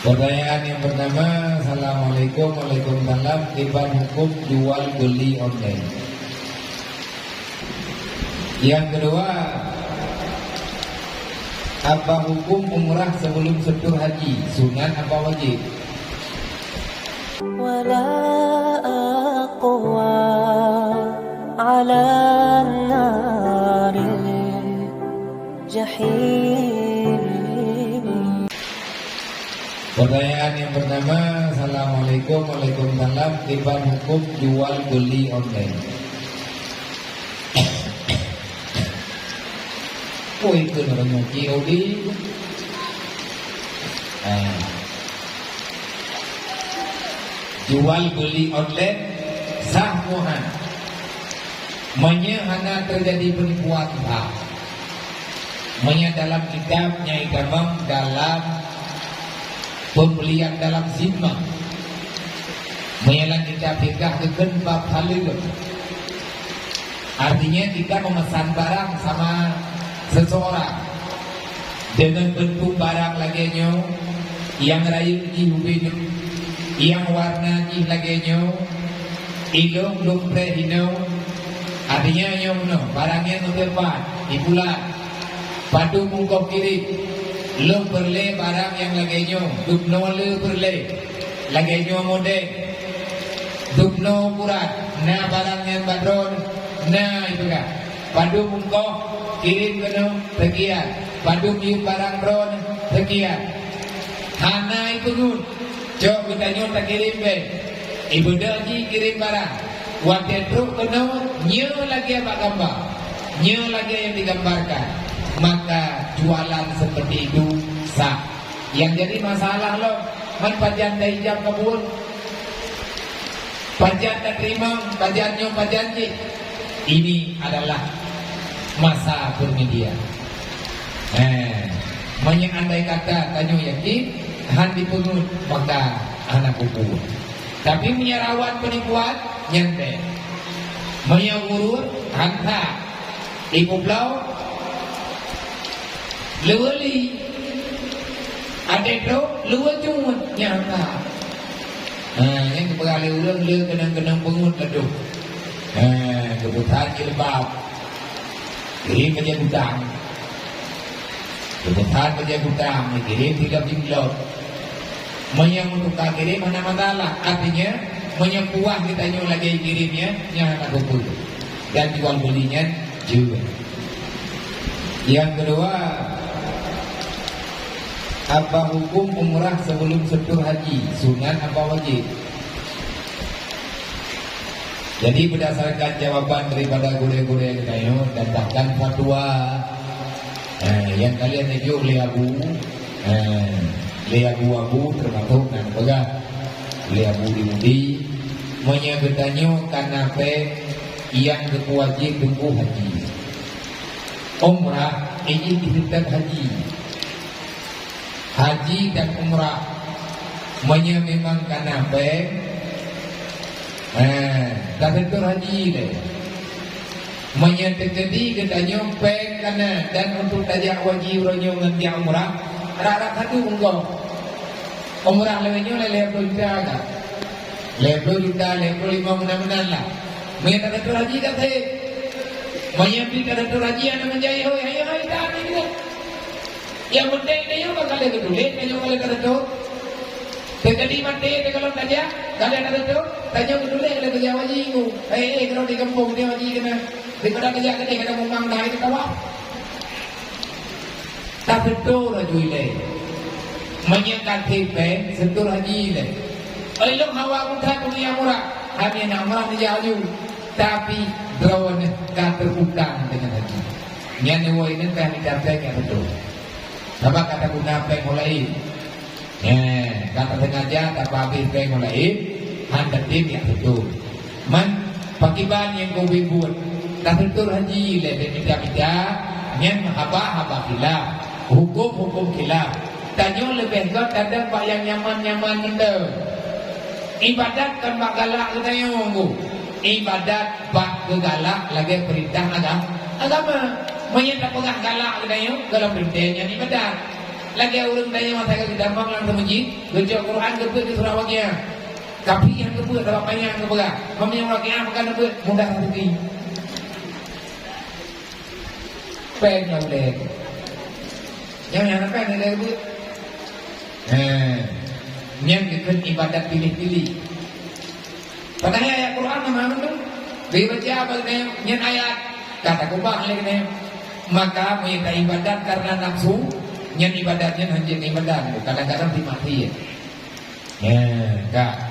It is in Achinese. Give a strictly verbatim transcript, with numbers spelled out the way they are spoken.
Pertanyaan yang pertama, Assalamualaikum, waalaikumsalam, kiban hukum jual beli online. Yang kedua, apa hukum umrah sebelum setur haji, sunat apa wajib? ولا أقوى على النار الجحيم. Pertanyaan yang pertama, Assalamualaikum, waalaikumsalam, kiban hukum jual beli online. Oi, keu ureueng nyuci odi. Ah. Jual beli online sah muhan. Meunyoe hana teujadi peunipuan sah. Meunyoe dalam kitab nyang itamong dalam pembelian dalam zimah. Meunyoe lam kitab fiqah geukheun bab haleue. Artinya kita memesan barang sama seseorang dengan bentuk barang lagèe nyoe, nyang rayeuk jih ubé nyoe, nyang warna jih lagèe nyoe, ilong lôn preh inoe. Artinya nyoe meunoe, barang nyan ubé pat, ipulat. Padub ongkoh kirém, lôn peureulèe barang nyang lagèe nyoe, dubnoe le peureulèe, lagèe nyoe model, dubnoe ukuran, na barang nyang bak droeneuh, na ipeugah. Padub ongkoh kirém keunoe, seukian. Padub yub barang droeneuh, seukian. Hana ipeungeut. Cok geutanyoe takirém bèe. Ibeudôh jih kirém barang. Watèe trok keunoe, nyoe lagèe bak gamba. Nyoe lagèe nyang digambarkan. Maka jualan seperti itu sah. Nyang jadi masalah lom, man pajan taijab keu buet. Pajan tateurimong, pajan nyoe, pajan jih. Ini adalah masa permedia. Eh, meunyoe andai kata tanyoe yakin, han dipeungeut, maka hana peue-peue. Tapi meunyoe rawan peunipuan, nyan bèk. Meunyoe ureueng han that, ipeubloe, leuweuli, até trok, leuwe cut, nyan that. Ha, nyan geupeugah lé ureueng le keunong-keunong peungeut ladôm. Ha, geupeusan jilbab. Kirém bajèe gudang. Geupeusan bajèe gudang, kirém silop jilbab. Meunyoe meutuka kirém hana masalah. Artinya, meunyoe puah geutanyoe lagèe kirém nyan, nyan hana peue-peue. Dan jual beli nyan jeuet. Yang kedua, apa hukum umrah sebelum setur haji? Sunat apa wajib? Jadi, berdasarkan jawaban daripada gurèe-gurèe geutanyoe dan bahkan fatwa, eh, nyang ka lheueh neujok lé Abu, eh, lé Abu-abu teumasok nyang peugah lé Abu di Mudi, meunyoe geutanyoe ka na pèng nyang geupeuwajéb teungku haji. Umrah, ini diseutôt haji. Haji dan umrah. Meunyoe memang ka na pèng, eh, taseutôt haji lé. Meunyoe teukeudi geutanyoe pèng ka na dan untuk tajak haji uroe nyoe ngon jak umrah, rab-rab satu ongkoh. Umrah lagèe nyoe lhèe ploh juta ka. Lhèe ploh juta, lhèe ploh limong meunan-meunan lah. Meunyoe taseutôt haji ka sép. Meunyoe pih taseutôt haji hana manjai hôi, ayo hai, ka amai dua. Nyang penting tanyoe ka lheueh geutuléh, tanyoe ka lheueh taseutôt. Teukeudi maté teuh gohlom tajak, ka lheueh taseutôt, tanyoe geutuléh lé tajak haji nyoe. Eh, eh, keudroe di gampông nyoe haji keunan. Daripada tajak keudéh ka mumang dah itu tawaf. Taseutôt laju ilèe. Meunyoe ka sép pèng, seutôt haji ilèe. Oi lôn hawa mudah dunia murah. Hana na murah neujak aju. Tapi droeneuh ka teuutang deungon haji. Nyan woe nyan ka mita pèng nyang beutôi. Sabab ka taguna pèng ho laén. Eh, ka tasengaja tapeuhabéh pèng ho laén, han tatem nyang beutôi. Man, pakiban nyang ka ubé buet, taseutôt haji lé bèk mita-mita, nyan haba-haba khilaf, huköm-huköm khilaf. Tanyoe leubeh göt tadong bak nyang nyaman-nyaman mantong. Ibadat kon bak galak geutanyoe, Bu. Ibadat bak geugalak lagèe peurintah agam-, agama. Meunyoe tapeugah galak geutanyoe, gohlom teuntèe nyan ibadat. Lagèe ureueng tanyoe masa ka geutambang lam meuseujid, geucok Quran geupeuet di surah Waqiah. Tapi nyang geupeuet sabab panyang geupeugah. Meunyoe Waqiah bukan geupeuet, mudah rezeki. Pen nyang ulèe. Nyang, nyang apa nyang ulèe geupeuet? He. Nyang geukheun ibadat piléh-piléh. Padahai ayat Quran nama tu? Dibaca bak nyan ayat, ka takubah lé nyan. Maka meunyoe ibadat karena nafsu, nyan ibadat nyan hanjeuet ibadat. Kadang-kadang dimaksud. Ya, ka.